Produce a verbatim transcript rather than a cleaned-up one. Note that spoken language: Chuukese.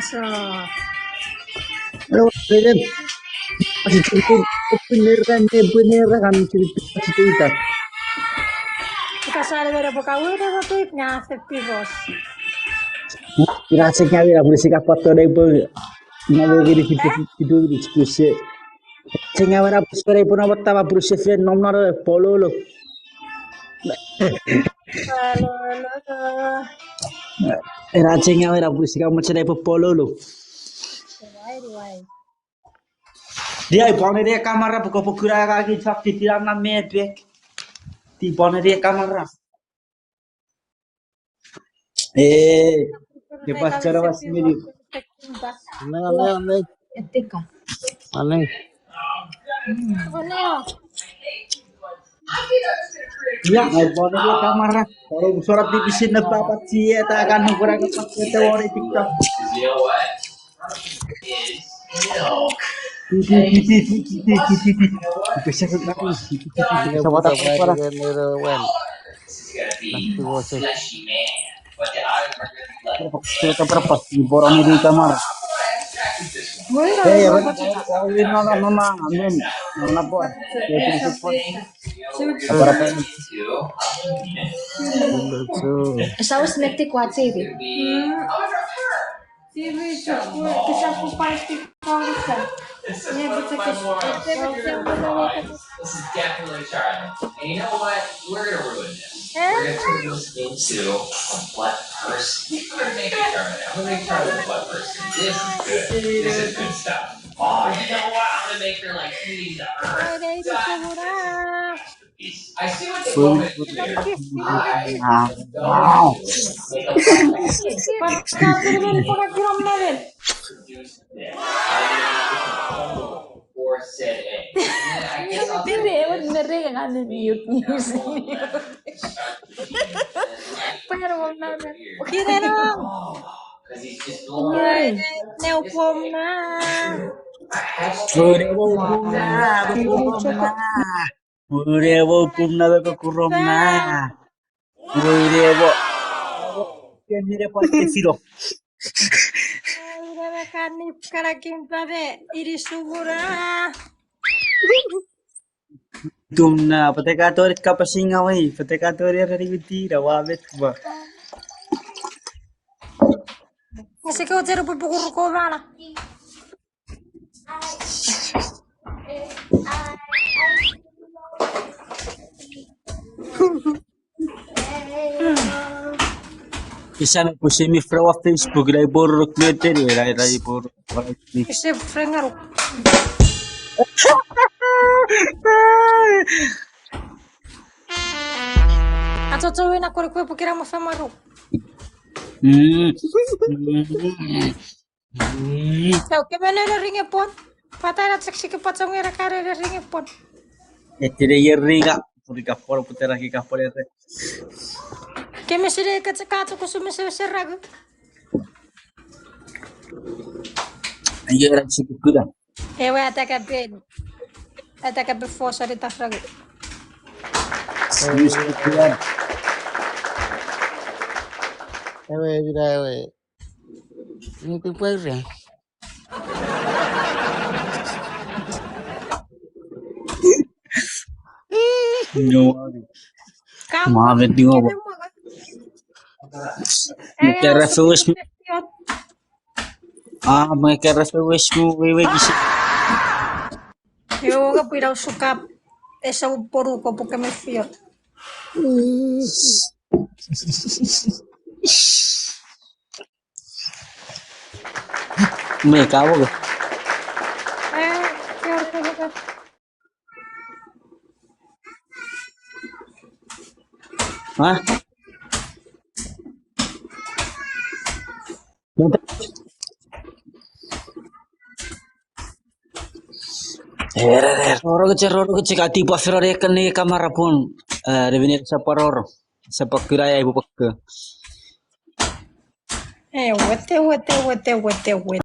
Aso. Alo, beren. Asi chirikin, pun nera, ne pun nera kan chirikin, asi chirikin. Ika sale bere poka wene motuit nga afe piros. Ina chek nga wena pun sika pato dai pun. Nga mo gini kitu, kitu, kitu, kitu, se. Chek nga wena pun sika dai pun amat tama pun se fen nom naro pololo. Pololo. Ena chek nga wena pun sika mo chena ipo pololo. Wai, wai. Dia ipone de kamara poko pokura kaki chok titiram na mepek. Tipone de kamara. Eh, ke pastor was mili. Amen, amen, amen. Etika. Amen. Amen. Ya, ai pone dia kamara. Oro sora tipisin na papa tie ta kan nukura ke pakke te wori tikka. Ipesek na. Ipesek na. Kita berapa? Di borong ini kamar. Woi, eh, woi, woi, woi, no, no, no, no, amen. No, no, po. Ya, itu, itu, po. Apa, apa? Saus metik kuat sih, Bi. This is definitely Charlie. And you know what? We're gonna ruin this. We're gonna turn this into a butt person. I'm gonna make Charlie. I'm gonna make Charlie a butt person. This is good. This is good stuff. Oh, you know what? I'm gonna make her, like, eating the earth. Dust. I see what they want me to do here. I am going to make a butt person. Produce this. Or said egg. And then I guess I'll take this. Pire, ewe merek nganen mute. Pwe ewe merek. Pire no. Oh, 'cause he's just blowing. Pire, ne upomna. Pire, upomna, upomna. Pire, upomna, upomna. Pire, upo. Kenire pwan te filo. Ure me kanip karakin pare, iri sugura. Tumna, pate ka tori kapasinga wei, pate ka tori ereni witira, wa met wa. Ese ke oteru pupukuruko mala. Isana puse mi frewa Facebook, na iporuk ngeteni, na, na iporuk. Ise frengaruk. Achocho wena kore kwe pukira mo famaru. Mm. Mm. Tau, ke mene ne ringe pon. Pata na chek sike pachong era kare ne ringe pon. Etire ye ringa. Puri kapor, putera ki kapor ere. Ke mesire ka chek ka chok kusu mese mese ragu. Ayo ra chikukuda. Ewe ataka ben. Ataka ben fosa de tafragu. Excuse me, kuda. Ewe, mira, ewe. Ni pipwe re. No. Kam- Ma, beti ngo. Kere fewes. Ah, me kere fewes mu wewe kisi. Yo, ka pira usukap. Esa uporu ko puke me fiot. Me kawo. Eh, kior ko ka. Ha? Oro keche, oro keche ka tipa fero re kene kamara pun, eh, rebine saparoro. Sap kuna ai upwe pokku. E, wete, wete, wete, wete, wete.